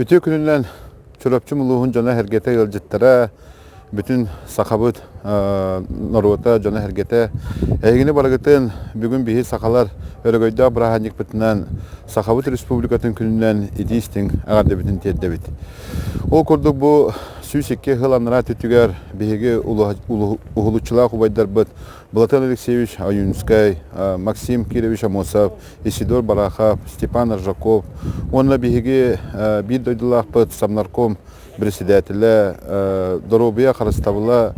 Үтүө күнүнэн Чурапчы улууһун дьоно-сэргэтэ ыалдьыттара, бүтүн сахабыт норуота, дьоно-сэргэтэ. Эһигини барыгытын бүгүн биһи сахалар өрөгөйдөөх бырааһынньыкпытынан Сахабыт Республикатын күнүнэн итии-истиҥ эҕэрдэбитин тиэрдэбит. Ол курдук бу 102 сыл анараа өттүгэр биһиги уһулуччулаах убайдарбыт Платон Алексеевич Ойуунскай, Максим Кирович Аммосов, Исидор Барахов, Степан Аржаков уонна биһиги биир дойдулаахпыт Самнарком председателэ, доруобуйа харыстабыла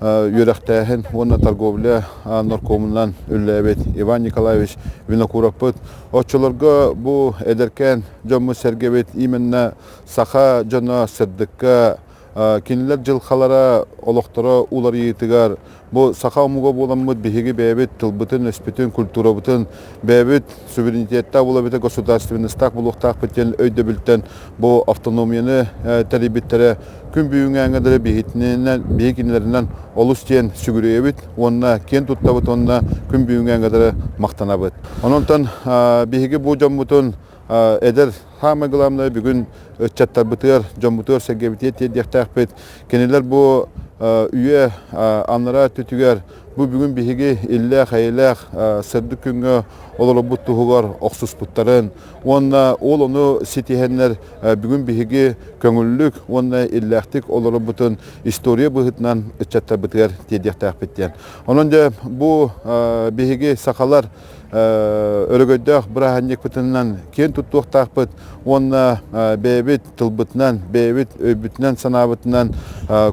үөрэхтээһин уонна торговля наркомунан үлэлээбит Иван Николаевич Винокуровпыт. Оччолорго бу эдэркээн дьоммут-сэргэбит именно саха дьоно сырдыкка Кинилэр дьылҕалара, олохторо уларыйыытыгар бу саха омуга буоламмыт биһиги бэйэбит тылбытын-өспүтүн, культурабытын бэйэбит суверенитеттээх буолабыта государственностаах буолуохтаахпыт диэн өйдөбүлтэн бу автономияны тэрийбиттэрэ күн бүгүҥҥэ дылы биһитинэн биһи кинилэринэн олус диэн сүгүрүйэбит уонна киэн туттабыт уонна күн бүгүҥҥэ дылы махтанабыт. Онон биһиги бу дьоммутун эдэр Саамай главное бүгүн ыччаттарбытыгар, дьоммутугар-сэргэбитигэр тиэрдиэхтээхпит. Кинилэр бу үйэ анараа өттүтүгэр бу бүгүн биһиги иллээх-эйэлээх сырдык күҥҥэ олорорбут туһугар охсуспуттарын уонна ол ону ситиһэннэр бүгүн биһиги көҥүллүк уонна иллээхтик олорорбутун история быһыытынан ыччаттарбытыгар тиэрдиэхтээхпит диэн. Онон дьэ бу биһиги сахалар өрөгөйдөөх бырааһынньыкпытынан киэн туттуохтаахпыт уонна бэйэбит тылбытынан, бэйэбит өйбүтүнэн-санаабытынан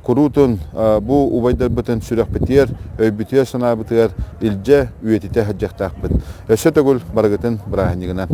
куруутун бу убайдарбытын сүрэхпитигэр, өйбүтүгэр-санаабытыгар илдьэ, үйэтитэ сылдьыахтаахпыт. Өссө төгүл барыгытын бырааһынньыгынан.